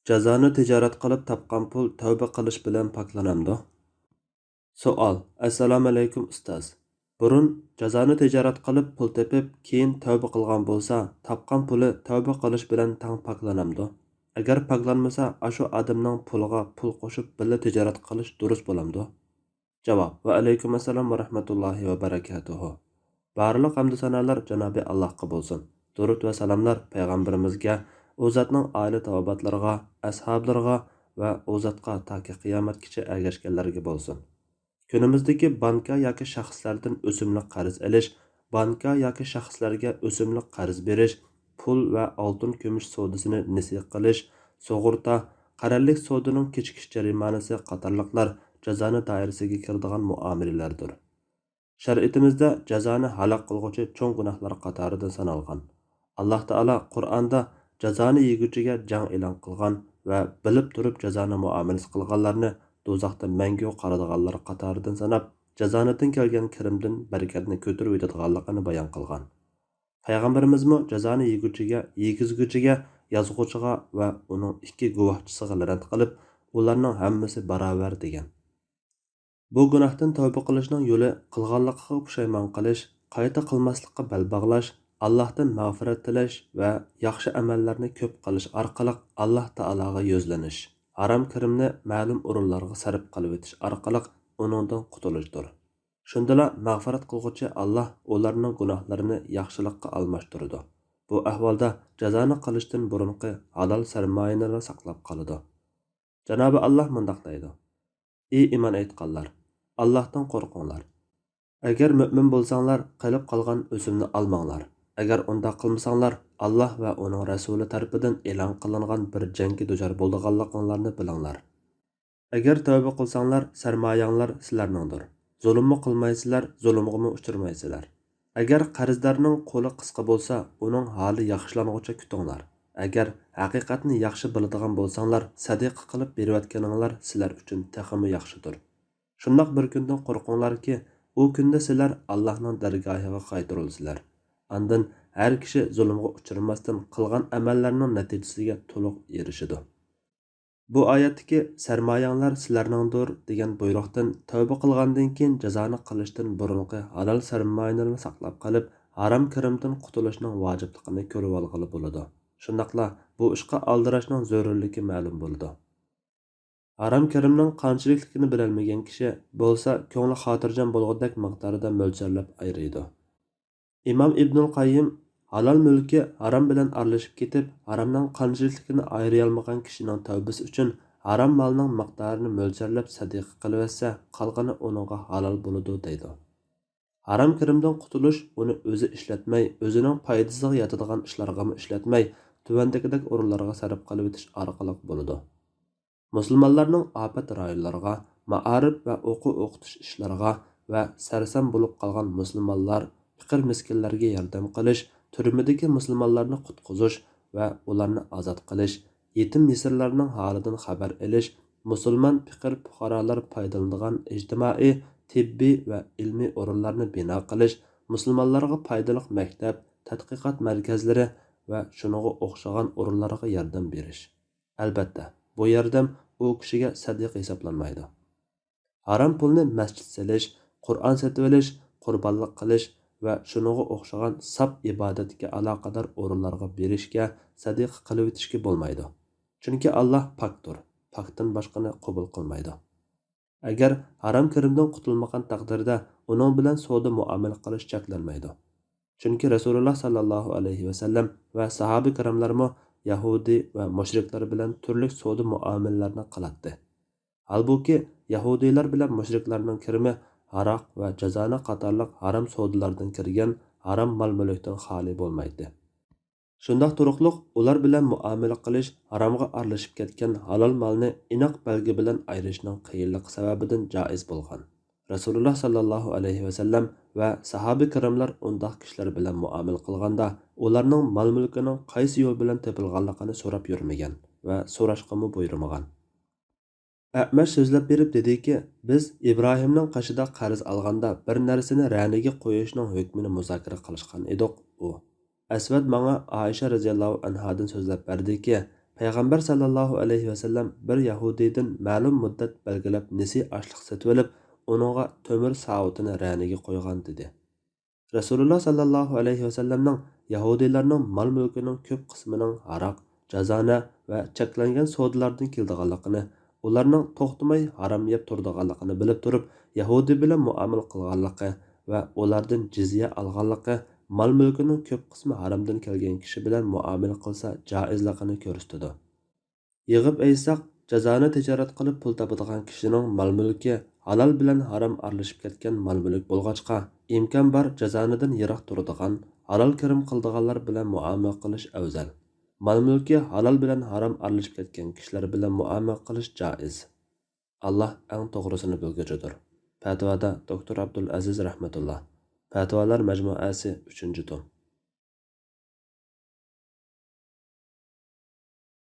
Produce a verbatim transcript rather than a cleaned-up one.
جازانى تىجارەت قىلىپ تاپقان پۇل تەۋبە قىلىش بىلەن پاكلىنامدۇ؟ سوئال: ئەسسالامۇئەلەيكۇم ئۇستاز. بۇرۇن جازانى تىجارەت قىلىپ پۇل تېپىپ، كېيىن تەۋبە قىلغان بولسا، تاپقان پۇلى تەۋبە قىلىش بىلەن تەڭ پاكلىنامدۇ؟ ئەگەر پاكلانمىسا، ئاشۇ ئادەمنىڭ پۇلىغا پۇل قوشۇپ بىللە تىجارەت قىلىش دۇرۇس بولامدۇ؟ جاۋاب: ۋەئەلەيكۇم ئەسسالام ۋە رەھمەتۇللاھى ۋە بەرەكاتۇھۇ. بارلىق ھەمدۇ سانالار جانابى ئاللاھقا بولسۇن. دۇرۇد ۋە سالاملار پەيغەمبىرىمىزگە، ئۇ زاتنىڭ ئائىلە تاۋابىئاتلىرىغا، ئەسھابلىرىغا ۋە ئۇ زاتقا تاكى قىيامەتكىچە ئەگەشكەنلەرگە بولسۇن. كۈنىمىزدىكى بانكا ياكى شەخسلەردىن ئۆسۈملۈك قەرز ئېلىش، بانكا ياكى شەخسلەرگە ئۆسۈملۈك قەرز بېرىش، پۇل ۋە ئالتۇن-كۈمۈش سودىسىنى نېسى قىلىش، سۇغۇرتا، قەرەللىك سودىنىڭ كېچىكىش جەرىمانىسى قاتارلىقلار جازانى دائىرىسىگە كىرىدىغان مۇئامىلىلەردۇر. شەرىئىتىمىزدە جازانى ھالاك قىلغۇچى چوڭ گۇناھلار قاتارىدىن سانالغان. ئاللاھ تائالا قۇرئاندا جازانى يېگۈچىگە جەڭ ئېلان قىلغان ۋە بىلىپ تۇرۇپ جازانى مۇئامىلىسى قىلغانلارنى دوزاختا مەڭگۈ قالىدىغانلار قاتارىدىن ساناپ، جازانىدىن كەلگەن كىرىمدىن بەرىكەتنى كۆتۈرۈۋېتىدىغانلىقىنى بايان قىلغان. پەيغەمبىرىمىزمۇ جازانى يېگۈچىگە، يېگۈزگۈچىگە، يازغۇچىغا ۋە ئۇنىڭ ئىككى گۇۋاھچىسىغا لەنەت قىلىپ، ئۇلارنىڭ ھەممىسى باراۋەر دېگەن. بۇ گۇناھتىن تەۋبە قىلىشنىڭ يولى قىلغانلىقىغا پۇشايمان قىلىش، قايتا قىلماسلىققا بەل باغلاش، ئاللاھتىن مەغپىرەت تىلەش ۋە ياخشى ئەمەللەرنى كۆپ قىلىش ئارقىلىق ئاللاھ تائالاغا يۈزلىنىش، ھارام كىرىمنى مەلۇم ئورۇنلارغا سەرپ قىلىۋېتىش ئارقىلىق ئۇنىڭدىن قۇتۇلۇشتۇر. شۇندىلا مەغپىرەت قىلغۇچى ئاللاھ ئۇلارنىڭ گۇناھلىرىنى ياخشىلىققا ئالماشتۇرىدۇ. بۇ ئەھۋالدا جازانى قىلىشتىن بۇرۇنقى ھالال سەرمايىنىلا ساقلاپ قالىدۇ. جانابى ئاللاھ مۇنداق دەيدۇ: ئى ئىمان ئېيتقانلار! ئاللاھتىن قورقۇڭلار. ئەگەر مۆمىن بولساڭلار، قېلىپ قالغان ئۆسۈمنى ئالماڭلار. ئەگەر ئۇنداق قىلمىساڭلار، ئاللاھ ۋە ئۇنىڭ رەسۇلى تەرىپىدىن ئېلان قىلىنغان بىر جەڭگە دۇچار بولىدىغانلىقىڭلارنى بىلىڭلار. ئەگەر تەۋبە قىلساڭلار، سەرمايەڭلار سىلەرنىڭدۇر. زۇلۇممۇ قىلمايسىلەر، زۇلۇمغىمۇ ئۇچرىمايسىلەر. ئەگەر قەرزدارنىڭ قولى قىسقا بولسا، ئۇنىڭ ھالى ياخشىلانغۇچە كۈتۈڭلار. ئەگەر ھەقىقەتنى ياخشى بىلىدىغان بولساڭلار، سەدىقە قىلىپ بېرىۋەتكىنىڭلار سىلەر ئۈچۈن تېخىمۇ ياخشىدۇر. شۇنداق بىر كۈندىن قورقۇڭلاركى، ئۇ كۈندە سىلەر ئاللاھنىڭ دەرگاھىغا قايتۇرۇلىسىلەر. ئاندىن ھەر كىشى زۇلۇمغا ئۇچرىماستىن قىلغان ئەمەللەرنىڭ نەتىجىسىگە تولۇق ئېرىشىدۇ. بۇ ئايەتتىكى «سەرمايەڭلار سىلەرنىڭدۇر» دېگەن بۇيرۇقتىن تەۋبە قىلغاندىن كېيىن جازانى قىلىشتىن بۇرۇنقى ھالال سەرمايىنىلەرنى ساقلاپ قېلىپ، ھارام كىرىمدىن قۇتۇلۇشنىڭ ۋاجىپلىقىنى كۆرۈۋالغىلى بولىدۇ. شۇنداقلا بۇ ئىشقا ئالدىراشنىڭ زۆرۈرلۈكى مەلۇم بولىدۇ. ھارام كىرىمنىڭ قانچىلىكلىكىنى بىلەلمىگەن كىشى بولسا كۆڭلى خاتىرجەم بولغۇدەك مىقداردا مۆلچەرلەپ ئايرىيدۇ. ئىمام ئىبنۇل قەييىم، ھالال مۈلكى ھارام بىلەن ئارىلىشىپ كېتىپ، ھارامنىڭ قانچىلىكلىكىنى ئايرىيالمىغان كىشىنىڭ تەۋبىسى ئۈچۈن ھارام مالنىڭ مىقدارىنى مۆلچەرلەپ سەدىقە قىلىۋەتسە، قالغىنى ئۇنىڭغا ھالال بولىدۇ، دەيدۇ. ھارام كىرىمدىن قۇتۇلۇش ئۇنى ئۆزى ئىشلەتمەي، ئۆزىنىڭ پايدىسىغا يەتىدىغان ئىشلارغىمۇ ئىشلەتمەي، تۆۋەندىكىدەك ئورۇنلارغا سەرپ قىلىۋېتىش ئارقىلىق بولىدۇ. مۇسۇلمانلارنىڭ ئاپەت رايونلىرىغا، مائارىپ ۋە ئوقۇ-ئوقۇتۇش ئىشلىرىغا ۋە سەرسان بولۇپ قالغان مۇسۇلمانلار، پېقىر-مىسكىنلەرگە ياردەم قىلىش، تۈرمىدىكى مۇسۇلمانلارنى قۇتقۇزۇش ۋە ئۇلارنى ئازاد قىلىش، يېتىم-يېسىرلارنىڭ ھالىدىن خەۋەر ئېلىش، مۇسۇلمان پېقىر-پۇقرالار پايدىلىنىدىغان ئىجتىمائىي، تېببىي ۋە ئىلمىي ئورۇنلارنى بىنا قىلىش، مۇسۇلمانلارغا پايدىلىق مەكتەپ، تەتقىقات مەركەزلىرى ۋە شۇنىڭغا ئوخشىغان ئورۇنلارغا ياردەم بېرىش. ئەلبەتتە، بۇ ياردەم ئۇ كىشىگە سەدىقە ھېسابلانمايدۇ. ھارام پۇلنى مەسچىت سېلىش، قۇرئان سېتىۋېلىش، قۇربانلىق قىلىش ۋە شۇنىڭغا ئوخشىغان ساپ ئىبادەتكە ئالاقىدار ئورۇنلارغا بېرىشكە، سەدىقە قىلىۋېتىشكە بولمايدۇ. چۈنكى ئاللاھ پاكتۇر، پاكتىن باشقىنى قوبۇل قىلمايدۇ. ئەگەر ھارام كىرىمدىن قۇتۇلمىغان تەقدىردە، ئۇنىڭ بىلەن سودا مۇئامىلە قىلىش چەكلەنمەيدۇ. چۈنكى رەسۇلۇللاھ ساللاللاھۇ ئەلەيھى ۋەسەللەم ۋە ساھابە كىراملارمۇ يەھۇدىي ۋە مۇشرىكلار بىلەن تۈرلۈك سودا مۇئامىلىلەرنى قىلاتتى. ھالبۇكى، يەھۇدىيلار بىلەن مۇشرىكلارنىڭ كىرىمى ھاراق ۋە جازانە قاتارلىق ھارام سودىلاردىن كىرگەن ھارام مال-مۈلۈكتىن خالىي بولمايتتى. شۇنداق تۇرۇقلۇق ئۇلار بىلەن مۇئامىلە قىلىش ھارامغا ئارىلىشىپ كەتكەن ھالال مالنى ئېنىق بەلگە بىلەن ئايرىشنىڭ قىيىنلىقى سەۋەبىدىن جائىز بولغان. رەسۇلۇللاھ ساللاللاھۇ ئەلەيھى ۋەسەللەم ۋە ساھابە كىراملار ئۇنداق كىشىلەر بىلەن مۇئامىلە قىلغاندا، ئۇلارنىڭ مال-مۈلكىنىڭ قايسى يول بىلەن تېپىلغانلىقىنى سوراپ يۈرمىگەن ۋە سوراشقىمۇ بۇيرۇمىغان. ئەمەش سۆزلەپ بېرىپ دېدىكى، بىز ئىبراھىمنىڭ قېشىدا قەرز ئالغاندا بىر نەرسىنى رەنىگە قويۇشنىڭ ھۆكمىنى مۇزاكىرە قىلىشقان ئىدۇق. ئۇ، ئەسۋەد ماڭا ئائىشە رەزىياللاھۇ ئەنھادىن سۆزلەپ بەردىكى، پەيغەمبەر سەللەللاھۇ ئەلەيھى ۋەسەللەم بىر يەھۇدىيدىن مەلۇم مۇددەت بەلگىلەپ نېسى ئاشلىق سېتىۋېلىپ، ئۇنىڭغا تۆمۈر ساۋۇتىنى رەنىگە قويغان، دېدى. رەسۇلۇللا سەللەللاھۇ ئەلەيھى ۋەسەللەمنىڭ يەھۇدىيلارنىڭ مال-مۈلكىنىڭ كۆپ قىسمىنىڭ ھاراق، جازانە ۋە چەكلەنگەن سودىلاردىن كېلىدىغانلىقىنى، ئۇلارنىڭ توختىماي ھارام يەپ تۇرىدىغانلىقىنى بىلىپ تۇرۇپ، يەھۇدىي بىلەن مۇئامىلە قىلغانلىقى ۋە ئۇلاردىن جىزيە ئالغانلىقى مال-مۈلكىنىڭ كۆپ قىسمى ھارامدىن كەلگەن كىشى بىلەن مۇئامىلە قىلسا جائىزلىقىنى كۆرسىتىدۇ. يىغىپ ئېيتساق، جازانە تىجارەت قىلىپ پۇل تاپىدىغان كىشىنىڭ مال-مۈلكى ھالال بىلەن ھارام ئارىلىشىپ كەتكەن مال-مۈلۈك بولغاچقا، ئىمكان بار جازانىدىن يىراق تۇرىدىغان، ھالال كىرىم قىلىدىغانلار بىلەن مۇئامىلە قىلىش ئەۋزەل. مال-مۈلكى ھالال بىلەن ھارام ئارىلىشىپ كەتكەن كىشىلەر بىلەن مۇئامىلە قىلىش جائىز. ئاللا ئەڭ توغرىسىنى بىلگۈچىدۇر. پەتىۋادا دوكتور ئابدۇلئەزىز رەھمەتۇللا. پەتىۋالار مەجمۇئەسى، ئۈچىنچى توم.